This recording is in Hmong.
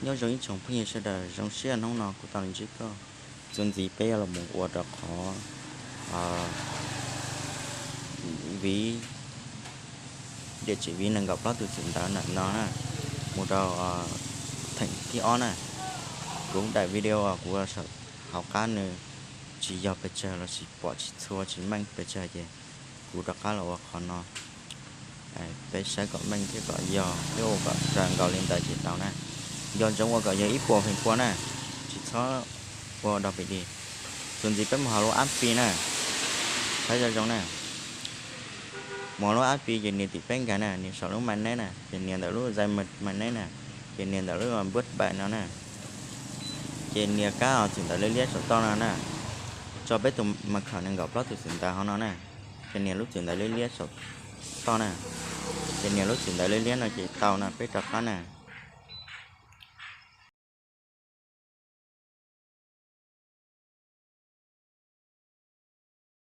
Nyob zoo ib tsoom phooj ywg sawv daws, zoo siab hnub no kuv tau los ntsib koj. Txuas ntxiv peb yuav los mus ua rau qhov viv, tiam sis viv nees nkaum plaub tus txiv ntawv ntawm no na, mus rau theem thib ob na. Kuv daim video kuv ua hauv qab nws tsis yog pes tsawg los sis pom tsis txhua tsis meej pes tsawg ces kuv rov qab los ua qhov no. Peb saib kom meej thiab kom yog thiab ua kom raws nkaus li ntawd ces tau na. Nco ntsoov ua kom yog ib puas feem pua na, tsis txhob ua dog pes dig. Txuas ntxiv peb mus hauv lub app Pi na, saib zoo zoo na. Mus hauv lub app Pi ces nias tim peb nkag na, nias saum lub my name na, ces nias ntawm lub Xiaomi my name na, ces nias ntawm lub npawb npaim no na. Ces nias kab txwm ntawv liab liab saum toj no na, tso peb tus mật khẩu nees nkaum plaub tus txwm ntawv hauv no na. Ces nias lub txwm ntawv liab liab saum toj na, ces nias lub txwm ntawv liab liab no ces tau na, peb rov qab na.